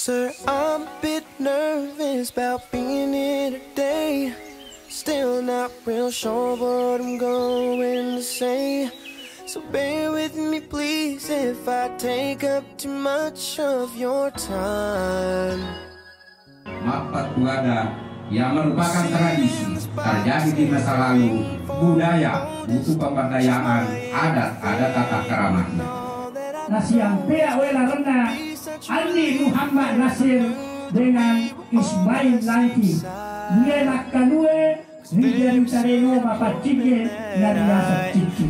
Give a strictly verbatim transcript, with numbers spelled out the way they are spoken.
Sir, I'm a bit nervous about being here today. Still not real sure what I'm going to say. So bear with me, please, if I take up too much of your time. Mappattuada yang merupakan tradisi terjadi di masa lalu, budaya, buku pemberdayaan, adat, ada tata keramanya. Nasiampea wela renna Andi Muhammad Nasir dengan Ismail Langki. Dia nakkanue ri jari tareno mapaccingge nariaseng cicci.